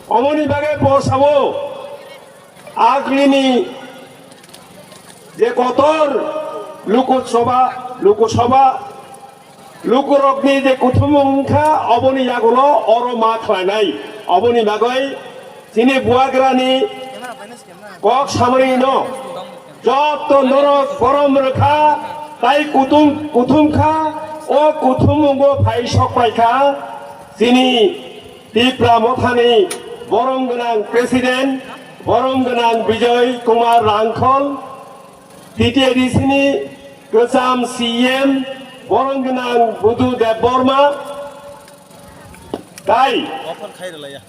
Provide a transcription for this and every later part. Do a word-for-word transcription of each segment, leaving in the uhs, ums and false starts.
Omoni bagwi bo sao, agini je kotor Lok Sabha, Lok Sabha, lukurokni je kuthumung wngkha, oboni yagulo oro ma khlainai. Oboni bagwi chini buagrani kok samani no jotto norok borom rwkha, tai kuthum, kuthum kha, o kuthumungo phai sok paikha. Chini Tipra Mothani borom gwnang President, borom gwnang Bijoy Kumar Rangkhol, T T A D C ni kwcham C E M, borom gwnang Budu Debbarma, tai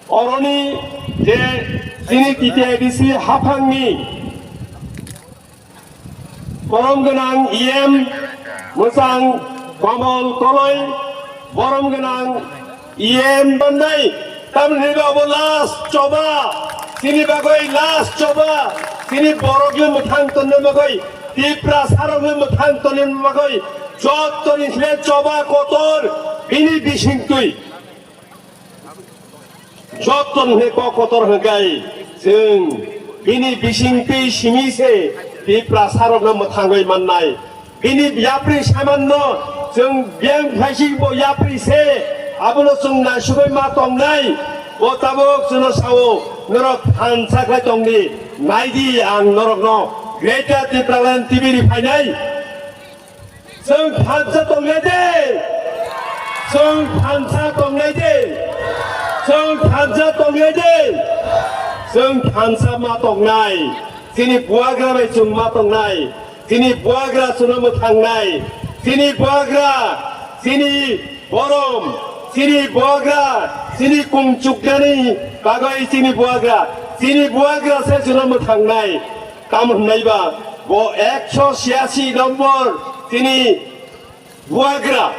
oroni je chini T T A D C haphangni borom gwnang E M mwchang Komol Koloi, borom gwnang E M bannai, tamni hwnba obo last choba, chini bagwi last choba, chini borokni mwthang tonna bagwi, Tiprasarokni mwthang tonna bagwi, jottoni hwnle choba kotor, bini bisingtwi. Jottoni hwnwi kok kotor hwnkhai chwng bini bisingtwi simi se Tiprasarokno mwthangwi mannai. Bini yapri samanno chwng biyang phaisingbo yapri se, abono chwng naisugwi ma tongnai. Bo tabuk chwngno sao, norok thansa khlai tongdi, naidi ang norokno Greater Tipraland T V ni phainai. Chwng thansa tongnai de. Chwng thansa tongnai de. Chwng thansa tongnai de. Chwng thansa ma tongnai. Chini buagra bai chwng ma tongnai. Chini buagra chwngno mwthangnai. Chini buagra, chini borom, chini buagra, chini kung chuknani bagwi chini buagra, chini buagra se chwngno mwthangnai. Tamo hwnwi ba bo ekso chhiyasi nombor chini buagra.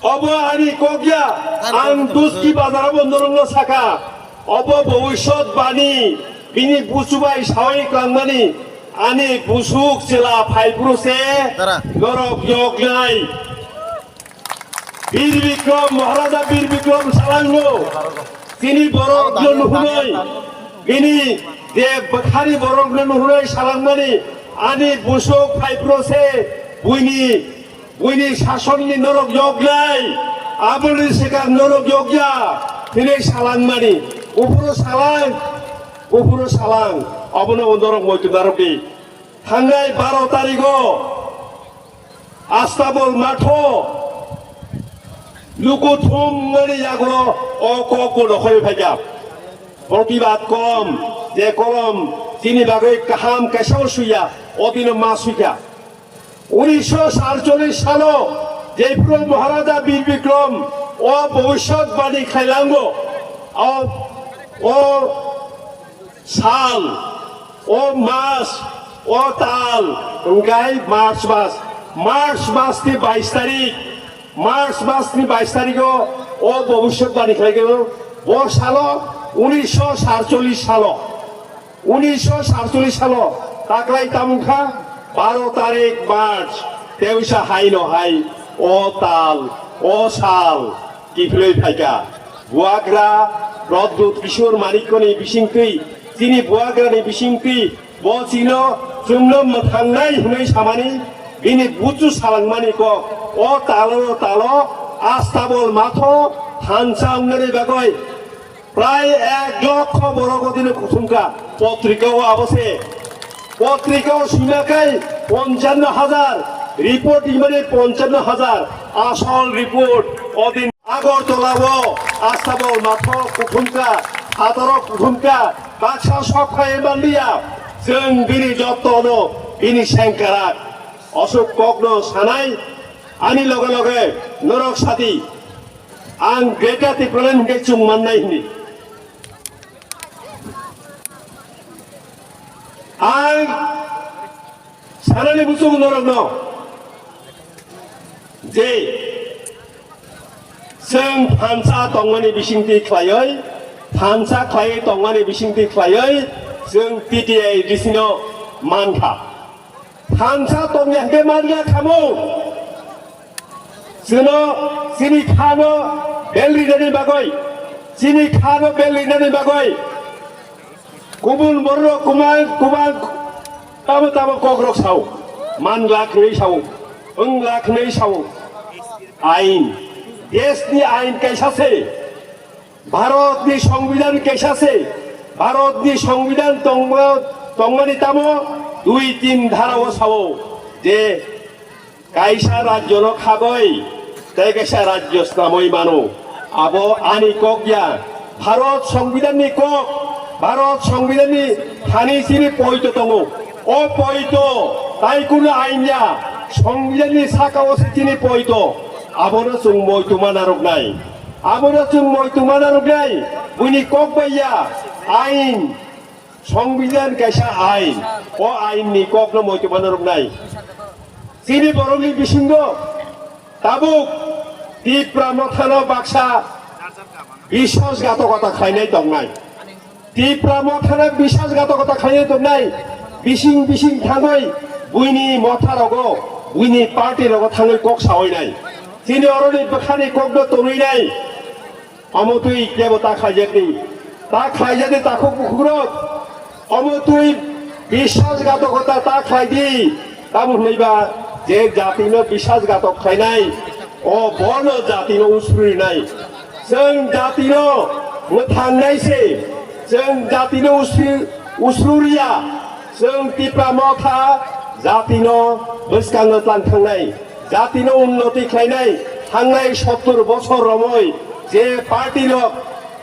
Obo ani kok ya, ang Duski bazar o bo norokno sakha. Obo bhobishyot bani, bini busu bai sawi klangmani, ani busuk chwla phaiphuru se Dara. Norok yoknai. Bir Bikrom, Maharaja Bir Bikrom salango. Chini borokno nuhunai, bini je bwkhani borokno nuhunai salangmani, ani busuk phaiphuru se buini, buini sasonni norok yoknai, aboni swkang norok yokya hinwi salangmani. Buphuru salang, buphuru salang, obono norok moitu narwkdi. Thangnai baro tarigo Astabol matho luku thumnani yagulo o kokbo nokhorwi phaikha. Protibad kom, je kolom chini bagwi kaham kaisa o suya, o dino ma suikha. Unisho sarcholish salo jephuru Maharaja Bir Bikrom o bhobishyot bani khailango, o, o sal, o mas, o tal, hwnkhe March mas, March mas ni bais tarik, March mas ni bais tarik o, o bhobishyot bani khlai khe, bo salo, unisho sarcholish salo, unisho sarcholish salo, taklai tamung kha, baro tarik March, tewisa hai no hai, o tal, o sal, kiphilwi phaikha. Buagra Pradyut Kishore Manikyani bisingtwi, chini buagrani bisingtwi, bo chino chwngno mwthangnai hwnwi samani, bini buchu salangmani kok, o talo talo, Astabol matho, thansa wngnani bagwi, prai ek lokho borok o dino kuthumkha, potrika o abo se, potrika o sima khai ponchano hajar, report imani ponchano hajar, asol report o din. Agartala o Astabol matho kuthumkha, hataro kuthumkha, baksa sok khai manliya, chwng bini jotto no bini sengkarak. Osuk kokno sanai, ani loge loge norok sadi, ang Greater Tipraland hwnkhe chwng mannai hwnwi. Ang sanani muchungo norokno je chwng thansa tongmani bisingtwi khlaiwi, thansa khlaiwi tongmani bisingtwi khlaiwi chwng T T A D C no mankha. Thansa tongya hwnkhe manya khamu. Chwno chini khano belri rani bagwi, Chini khano bel rinani bagwi kubun borok kubang kubang tamo tamo kokrok sao, man lak hinwi sao, wng lak hinwi sao. Ain, deshni ain kaisa se, Bharatni Songbidan kaisa se, Bharatni Songbidan tongma-, tongmani tamo dui tin dharao sao je kaisa rajyono khagoi tei kaisa rajyo snamoi mano. Abo ani kok ya, Bharat Songbidanni kok, Bharat Songbidanni thani chini poito tongo. O poito tai kunu ain ya, Songbidanni sakao se chini poito. Abono chwng moituma narwknai. Abono chwng moituma narwknai. Buini kok bai ya, ain. Songbidan kaisa ain. O ainni kokno moituma narwknai. Chini borokni bisingo tabuk Tipra Mothano baksa biswasghatokota khlainai tongnai. Tipra Mothano biswasghatokota khlainai tongnai. Bising bising thangwi buini motharogo, buini party rogo thangwi kok saoinai. Chini oroni bwkhani kokno tonwinai. Omo twi kebo ta khlaijakdi, ta khlaijakdi takhuk bukhukrok. Omo twi biswasghatokota ta khlaidi. Tamo hwnwiba je jatino biswasghatok khlainai, o bono jatino usrurinai. Chwng jatino mwthangnai se, chwng jatino usri-, usruriya, chwng Tipra Motha jatino bwskango tlang thangnai. Jatino unnoti khlainai thangnai sottur bochor romwi je party rok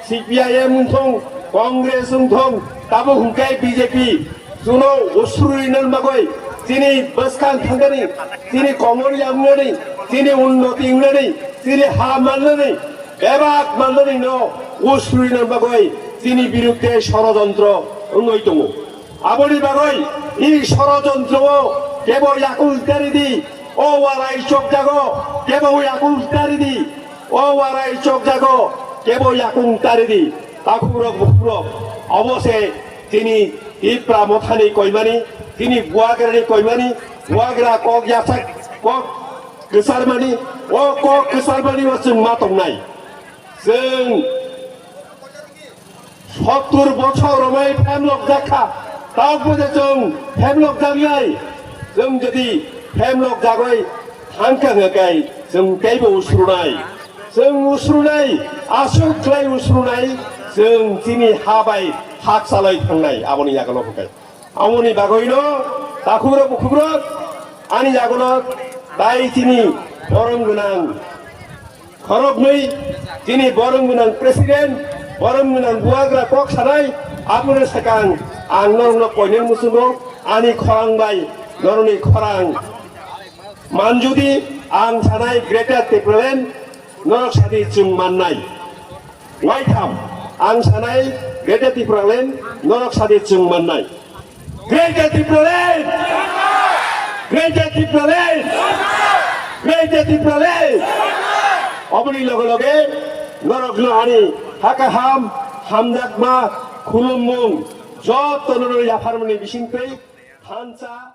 C P I M wngthung, Congress wngthung, tabuk hwnkhe B J P chuno usrui nang bagwi chini bwskang thangani, chini komor yamnani, chini unnoti wngnani, chini ha mannani, bebak mannani no usrui nang bagwi chini birudde sorojontro wngwi tongo. Aboni bagwi i sorojontro o kebo yakung tari di, o warai chokjago kebo yakung tari di, o warai chokjago kebo yakung tari di. Takhukrok bukhukrok, obo se chini Tipra Mothani koimani, chini Buagrani koimani, Buagra kok yasak kok kwcharmani, o kok kwcharmani o chwng ma tongnai. Chwng sottur bochor romwi phemlok jakha, tabuk bo je chwng phemlok jaknai. Chwng jodi phemlok jagwi thangkha hwnkhe chwng teibo usrunai. Chwng usrunai, aswk khlai usrunai, chwng chini ha bai hakchalai thangnai, aboni yagulo hwnkhe. Aboni bagwino takhukrok bukhukrok ani yagulo tai chini borom gwnang khoroknwi, chini borom gwnang president, borom gwnang buagra kok sanai, aboni swkang ang norokno koinai muchungo ani khorang bai norokni khorang manjudi ang sanai Greater Tipraland norok sadi chwng mannai. Waitham, ang sanai Greater Tipraland norok sadi chwng mannai. Greater Tipraland! Greater Tipraland! Greater Tipraland! Oboni loge loge norokno ani hakaham, hamjakma, khulummung, jotono yapharmani bisingtwi thansa